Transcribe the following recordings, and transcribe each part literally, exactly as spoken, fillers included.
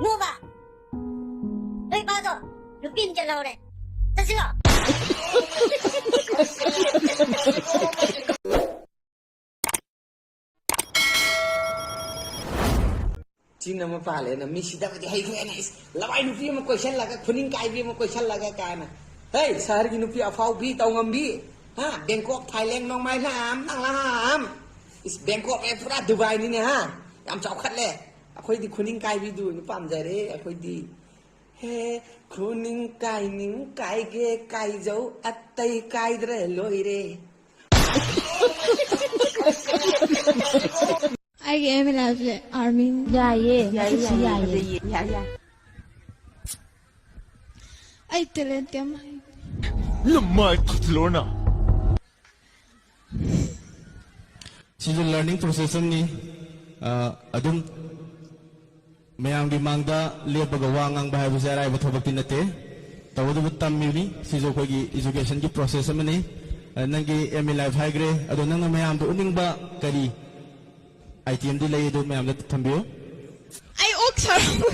ꯃꯨꯕ, ꯅꯣꯏ ꯄꯥꯗꯣ ꯅꯨꯄꯤ ꯑꯃ ꯆꯦꯜꯍꯧꯔꯦ꯫ ꯆꯠꯁꯤꯔꯣ? ꯆꯤꯟ ꯑꯃ ꯄꯥꯜꯂꯦꯅ ꯃꯤ ꯁꯤꯗꯕꯗꯤ ꯍꯩꯈ꯭ꯔꯦꯅ꯫ ꯏꯁ, ꯂꯋꯥꯏ ꯅꯨꯄꯤ ꯑꯃ ꯀꯣꯏꯁꯜꯂꯒ, ꯈꯨꯅꯤꯡ ꯀꯥꯏꯕꯤ ꯑꯃ ꯀꯣꯏꯁꯜꯂꯒ ꯀꯥꯏꯅ꯫ ꯍꯩ, ꯁꯍꯔꯒꯤ ꯅꯨꯄꯤ ꯑꯐꯥꯎꯕꯤ, ꯇꯧꯉꯝꯕꯤ, ꯍꯥ? ꯕꯦꯡꯀꯣꯛ, ꯊꯥꯏꯂꯦꯟ, ꯅꯣꯡꯃꯥꯏ ꯂꯥꯝ, ꯅꯪ ꯂꯥꯝ꯫ ꯏꯁ, ꯕꯦꯡꯀꯣꯛ ꯑꯦ ꯄꯨꯔꯥ ꯗꯨꯕꯥꯏꯅꯤꯅꯦ, ꯍꯥ? ꯌꯥꯝ ꯆꯥꯎꯈꯠꯂꯦ꯫ ꯑꯩꯈꯣꯏꯗꯤ ꯈꯨꯅꯤꯡ ꯀꯥꯏꯕꯤꯗꯨ ꯑꯣꯏꯅ ꯄꯥꯝꯖꯔꯦ꯫ ꯑꯩꯈꯣꯏꯗꯤ, ꯍꯦ, ꯈꯨꯅꯤꯡ ꯀꯥꯏꯅꯤꯡ ꯀꯥꯏꯒꯦ ꯀꯥꯏꯖꯧ, ꯑꯇꯩ ꯀꯥꯏꯗ꯭ꯔꯦ ꯂꯣꯏꯔꯦ꯫ ꯑꯩꯒꯤ aim in life say army꯫ ꯌꯥꯏꯌꯦ, ꯌꯥꯏꯌꯦ, ꯌꯥꯏꯌꯦ, ꯌꯥꯏꯌꯦ꯫ ꯐꯖꯩꯌꯦ, ꯌꯥꯏ, ꯌꯥꯏ꯫ ꯑꯩ talent ꯌꯥꯝ ꯍꯩ꯫ ꯅꯃꯥꯏ ꯊꯨꯞꯂꯣꯅ꯫ ꯁꯤꯁꯨ learning process ꯑꯃꯅꯤ꯫ ꯑ, ꯑꯗꯨꯝ ꯃꯌꯥꯝꯒꯤ ꯃꯥꯡꯗ ꯂꯦꯞꯄꯒ ꯋꯥ ꯉꯥꯡꯕ ꯍꯥꯏꯕꯁꯦ ꯑꯔꯥꯏꯕ ꯊꯕꯛꯇꯤ ꯅꯠꯇꯦ꯫ ꯇꯧꯕꯇꯕꯨ ꯇꯝꯃꯤꯕꯅꯤ꯫ ꯁꯤꯁꯨ ꯑꯩꯈꯣꯏꯒꯤ education ꯒꯤ process ꯑꯃꯅꯤ꯫ ꯑ, ꯅꯪꯒꯤ aim in life ꯍꯥꯏꯈ꯭ꯔꯦ꯫ ꯑꯗꯣ ꯅꯪꯅ ꯃꯌꯥꯝꯗ ꯎꯠꯅꯤꯡꯕ ꯀꯔꯤ item ꯗꯤ ꯂꯩ, ꯑꯗꯨ ꯃꯌꯥꯝꯗ ꯊꯝꯕꯤꯌꯨ꯫ ꯑꯩ ꯑꯣꯛ ꯁꯥꯔꯝꯕ꯫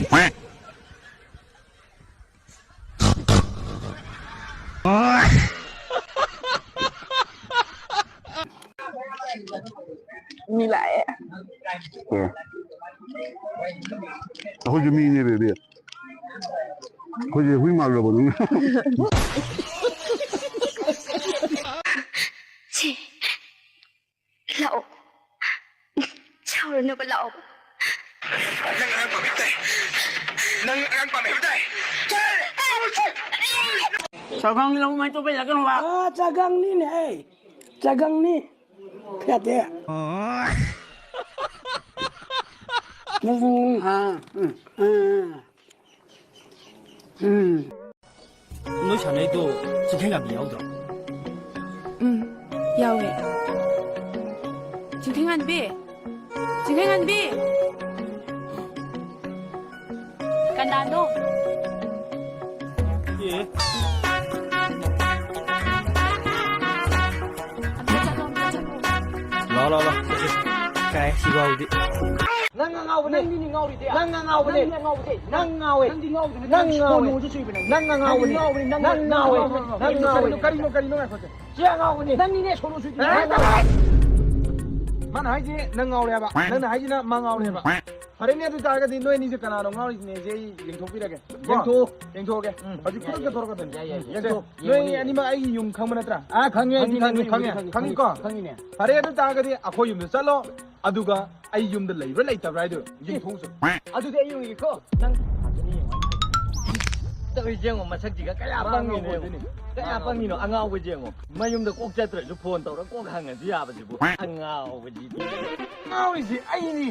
ꯃꯤ ꯂꯥꯛꯑꯦ꯫ ꯑꯦ꯫ ꯑꯩꯈꯣꯏꯁꯨ ꯃꯤꯅꯦ, baby꯫ ꯑꯩꯈꯣꯏꯁꯦ ꯍꯨꯏ ꯃꯥꯜꯂꯕꯅꯤ꯫ ꯁꯤ, ꯂꯥꯛꯑꯣ꯫ ꯁꯥꯎꯔꯅꯨꯕ, ꯂꯥꯛꯑꯣ꯫ ꯅꯪ ꯑꯉꯥꯡ ꯄꯥꯝꯃꯤ ꯇꯥꯏ꯫ ꯅꯪ ꯑꯉꯥꯡ ꯄꯥꯝꯃꯤ ꯍꯥꯏꯕ ꯇꯥꯏ꯫ ꯆꯠꯂꯦ! ꯆꯥꯛꯈꯪ ꯂꯧ ꯃꯩ ꯇꯣꯛꯄ ꯌꯥꯒꯅꯨꯕ꯫ ꯑꯥ, ꯆꯥꯛꯈꯪꯅꯤꯅꯦꯍꯦ꯫ ꯆꯥꯛꯈꯪꯅꯤ꯫ ꯌꯥꯗꯦ꯫ ꯑꯥ, ꯎꯝ, ꯎꯝ, ꯎꯝ꯫ ꯎꯝ꯫ ꯅꯣꯏ ꯁꯥꯟꯅꯩꯗꯣ ꯆꯤꯡꯈꯩꯉꯥꯟꯕꯤ ꯌꯥꯎꯗ꯭ꯔꯣ? ꯎꯝ, ꯌꯥꯎꯋꯦ꯫ ꯆꯤꯡꯈꯩꯉꯥꯟꯕꯤ! ꯆꯤꯡꯈꯩꯉꯥꯟꯕꯤ! ꯀꯅꯥꯅꯣ? ꯑꯦ꯫ ꯑꯝꯇ ꯆꯠꯂꯣ, ꯑꯝꯇ ꯆꯠꯂꯣ꯫ ꯂꯥꯎ, ꯂꯥꯎ, ꯂꯥꯎ꯫ ꯀꯥꯏ, ꯁꯤꯐꯥꯎꯗꯤ꯫ ꯅꯪ ꯑꯉꯥꯎꯕꯅꯦ꯫ ꯅꯪꯅꯤꯅꯦ ꯉꯥꯎꯔꯤꯗꯦ꯫ ꯅꯪ ꯑꯉꯥꯎꯕꯅꯦ꯫ ꯅꯪꯅꯦ ꯉꯥꯎꯕꯗꯦ꯫ ꯅꯪ ꯉꯥꯎꯋꯦ꯫ ꯅꯪꯗꯤ ꯉꯥꯎꯗꯅ ꯅꯪ ꯅꯪ ꯉꯥꯎꯋꯦ꯫ ꯁꯣꯅꯣꯁꯨ ꯆꯨꯏꯕ ꯅꯪ꯫ ꯅꯪ ꯑꯉꯥꯎꯕꯅꯦ꯫ ꯅꯪ ꯉꯥꯎꯕꯅꯦ꯫ ꯅꯪ ꯅꯪ ꯉꯥꯎꯋꯦ꯫ ꯉꯥꯎꯕꯅꯦ꯫ ꯅꯪ ꯀꯔꯤꯅꯣ, ꯉꯥꯎꯋꯦ꯫ ꯀꯔꯤꯅꯣ, ꯀꯔꯤꯅꯣ, ꯉꯥꯏꯈꯣꯁꯦ꯫ ꯁꯤ ꯑꯉꯥꯎꯕꯅꯦ꯫ ꯅꯪꯅꯤꯅꯦ ꯁꯣꯅꯣ ꯆꯨꯏꯗꯣ꯫ ꯑꯦ, ꯅꯪ ꯉꯥꯎꯋꯦ꯫ ꯃꯥꯅ ꯍꯥꯏꯁꯦ ꯅꯪ ꯉꯥꯎꯔꯦ ꯍꯥꯏꯕ꯫ ꯅꯪꯅ ꯍꯥꯏꯁꯤꯅ ꯃꯥ ꯉꯥꯎꯔꯦ ꯍꯥꯏꯕ꯫ ꯐꯔꯦꯅꯦ, ꯑꯗꯨ ꯇꯥꯔꯒꯗꯤ ꯅꯣꯏ ꯑꯅꯤꯁꯦ ꯀꯅꯥꯅꯣ ꯉꯥꯎꯔꯤꯁꯤꯅꯦꯁꯦ ꯑꯩ ꯌꯦꯡꯊꯣꯛꯄꯤꯔꯒꯦ꯫ ꯀꯣ? ꯌꯦꯡꯊꯣꯛꯑꯣ꯫ ꯌꯦꯡꯊꯣꯛꯑꯒꯦ꯫ ꯎꯝ꯫ ꯍꯧꯖꯤꯛ ꯈꯨꯗꯛꯇ ꯊꯣꯔꯛꯀꯗꯣꯏꯅꯤ꯫ ꯌꯥꯏ, ꯌꯥꯏ, ꯌꯥꯏ꯫ ꯁꯦ, ꯌꯦꯡꯊꯣꯛꯑꯣ, ꯅꯣꯏ ꯌꯦꯡꯉꯣ, ꯑꯅꯤꯃꯛ ꯑꯩꯒꯤ ꯌꯨꯝ ꯈꯪꯕ ꯅꯠꯇ꯭ꯔꯥ? ꯑꯥ, ꯈꯪꯉꯦ, ꯈꯪꯉꯤ, ꯁꯤꯗꯤ ꯈꯪꯉꯤ, ꯌꯨꯝꯕꯨꯗꯤ ꯈꯪꯉꯦ, ꯈꯪꯉꯤ, ꯈꯪꯉꯤꯀꯣ? ꯈꯪꯉꯤꯅꯦ꯫ ꯐꯔꯦ, ꯑꯗꯨ ꯇꯥꯔꯒꯗꯤ ꯑꯩꯈꯣꯏ ꯌꯨꯝꯗ ꯆꯠꯂꯣ꯫ ꯑꯗꯨꯒ ꯑꯩ ꯌꯨꯝꯗ ꯂꯩꯕ꯭ꯔꯥ ꯂꯩꯇꯕ꯭ꯔꯥ ꯍꯥꯏꯗꯣ ꯌꯦꯡꯊꯣꯛꯎꯁꯦ꯫ ꯑꯗꯨꯗꯤ ꯑꯩ ꯌꯦꯡꯉꯒꯦꯀꯣ꯫ ꯅꯪ ꯇꯧꯔꯤꯁꯦ ꯌꯦꯡꯉꯣ, ꯃꯁꯛꯁꯤꯒ ꯀꯌꯥ ꯃꯥ ꯄꯪꯉꯤꯅꯣ ꯉꯥꯎꯕ ꯌꯦꯡꯉꯣ꯫ ꯑꯣꯏꯗꯣꯏꯅꯤ꯫ ꯀꯌꯥ ꯄꯪꯉꯤꯅꯣ, ꯑꯉꯥꯎꯕꯁꯦ ꯌꯦꯡꯉꯣ꯫ ꯃꯌꯨꯝꯗ ꯀꯣꯛ ꯆꯠꯇ꯭ꯔꯁꯨ ꯐꯣꯟ ꯇꯧꯔ ꯀꯣꯛ ꯍꯪꯉꯁꯨ ꯌꯥꯕꯁꯤꯕꯨ꯫ ꯑꯉꯥꯎꯕꯁꯤꯗꯤ꯫ ꯉꯥꯎꯔꯤꯁꯤ ꯑꯩꯅꯤ꯫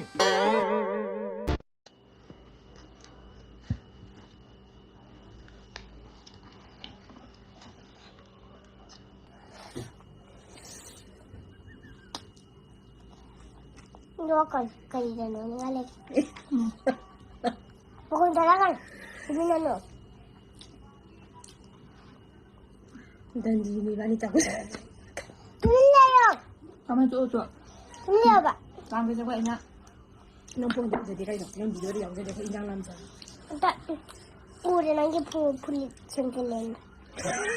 ꯅꯣꯛꯀꯅꯨ, ꯀꯔꯤꯗꯅꯣ ꯅꯣꯛꯍꯜꯂꯤꯁꯦ? ꯃꯈꯣꯟ ꯊꯣꯛꯂꯛꯀꯅꯨ, ꯇꯨꯃꯤꯟꯅ ꯅꯣꯛ꯫ ꯗꯟꯗꯤꯅꯤ ꯏꯕꯥꯅꯤ ꯇꯧꯕ꯫ ꯇꯨꯃꯤꯟ ꯂꯩꯌꯣ꯫ ꯀꯃꯥꯏ ꯇꯣꯛꯑꯣ ꯇꯣꯛꯑꯣ? ꯇꯨꯃꯤꯟ ꯂꯩꯌꯣꯕ꯫ ꯀꯥꯡꯒꯤ ꯖꯒꯣꯏ ꯑꯩꯅ ꯅꯪ ꯄꯣꯟꯗ ꯎꯖꯗꯦ ꯀꯩꯅꯣ? ꯅꯪ ꯚꯤꯗꯤꯑꯣꯗ ꯌꯥꯎꯖꯗꯦ ꯑꯩꯈꯣꯏ ꯏꯟꯖꯥꯡ ꯂꯥꯝꯖꯕ꯫ ꯑꯝꯇ ꯎꯔꯦ ꯅꯪꯒꯤ ꯐꯨ-, ꯐꯨꯔꯤꯠ ꯁꯦꯟꯗꯜ꯫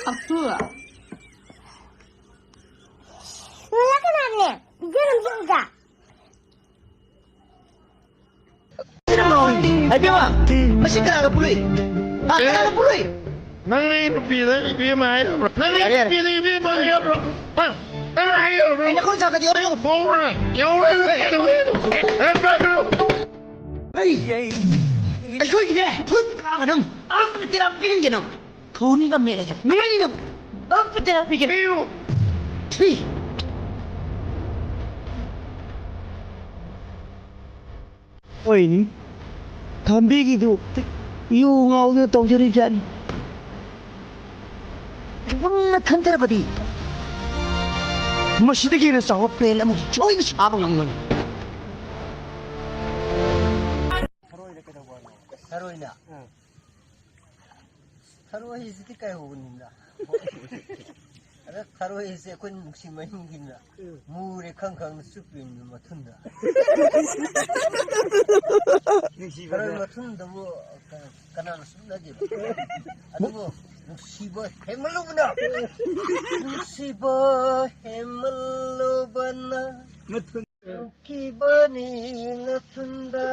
ꯑꯁꯨ꯫ ꯅꯣꯏ ꯀꯅꯥꯅꯦ? ꯏꯕꯦꯝꯃ, ꯑꯝꯇ ꯎꯗ꯫ ꯏꯕꯦꯝꯃ, ꯃꯁꯤ ꯀꯅꯥꯒ ꯄꯨꯜꯂꯨꯏ? ꯍꯥ, ꯀꯅꯥꯒ ꯄꯨꯜꯂꯨꯏ? ꯅꯪ ꯅꯨꯄꯤꯗ ꯏꯕꯦꯝꯃ ꯍꯥꯏꯔꯕ꯭ꯔꯣ? ꯅꯪ ꯌꯥꯔꯦ, ꯌꯥꯔꯦ꯫ ꯅꯨꯄꯤꯗ ꯏꯕꯦꯝꯃ ꯍꯥꯏꯔꯕ꯭ꯔꯣ? ꯍꯥ? ꯅꯪ ꯍꯥꯏꯔꯕ꯭ꯔꯣ? ꯑꯩ ꯅꯈꯣꯏ ꯆꯥꯛꯀꯗꯤ ꯌꯥꯎꯔꯦ꯫ ꯌꯥꯎꯔꯦ꯫ ꯌꯥꯎꯔꯦ꯫ ꯑꯩ, ꯑꯩꯈꯣꯏꯒꯤꯅꯦ, ꯐꯨꯠ ꯀꯥꯒ ꯅꯪ ꯑꯝꯇ ꯇꯤꯔꯥ ꯄꯤꯍꯟꯒꯦ ꯅꯪ꯫ ꯊꯣꯡꯅꯤꯒ ꯃꯦꯠꯂꯒ ꯃꯦꯠꯂꯒ ꯑꯝꯇ ꯇꯤꯔꯥ ꯄꯤꯒꯦ꯫ ꯄꯤꯌꯨ꯫ ꯊꯤ꯫ ꯍꯣꯏꯅꯤ꯫ ꯊꯝꯕꯤꯒꯤꯗꯨ ꯌꯨ ꯉꯥꯎꯗꯅ ꯇꯧꯖꯔꯤꯕꯖꯥꯠꯅꯤ꯫ ꯅꯪꯅ ꯊꯝꯖꯔꯕꯗꯤ ꯃꯁꯤꯗꯒꯤ ꯍꯦꯟꯅ ꯆꯥꯎꯕ ꯄ꯭ꯂꯦꯟ ꯑꯃ ꯁꯣꯏꯅ ꯁꯥꯕ ꯉꯝꯒꯅꯤ꯫ ꯊꯔꯣꯏꯅ ꯀꯩꯗꯧꯕ ꯍꯥꯏꯅꯣ? ꯊꯔꯣꯏꯅ? ꯎꯝ꯫ ꯊꯔꯣꯏꯁꯤꯗꯤ ꯀꯩꯍꯧꯕꯅꯤꯗ꯫ ꯊꯔꯣꯏꯁꯦ ꯑꯩꯈꯣꯏꯅ ꯅꯨꯡꯁꯤ ꯃꯍꯤꯡꯒꯤꯅ ꯎꯝ. ꯃꯨꯔꯦ ꯈꯪ ꯈꯪꯅ ꯆꯨꯞꯄꯤꯕ ꯃꯊꯨꯟꯗ꯫ ꯊꯔꯣꯏ ꯅꯨꯡꯁꯤꯕꯗ. ꯃꯊꯨꯟꯗꯕꯨ ꯀ- ꯀꯅꯥꯅ ꯁꯨꯞꯅꯒꯦꯕ? ꯑꯗꯨꯕꯨ ꯅꯨꯡꯁꯤꯕ ꯍꯦꯟꯃꯜꯂꯨꯕꯅ, ꯅꯨꯡꯁꯤꯕ ꯍꯦꯟꯃꯜꯂꯨꯕꯅ ꯃꯊꯨꯟ. ꯀꯤꯕꯅꯤ ꯅꯊꯨꯟꯗ꯫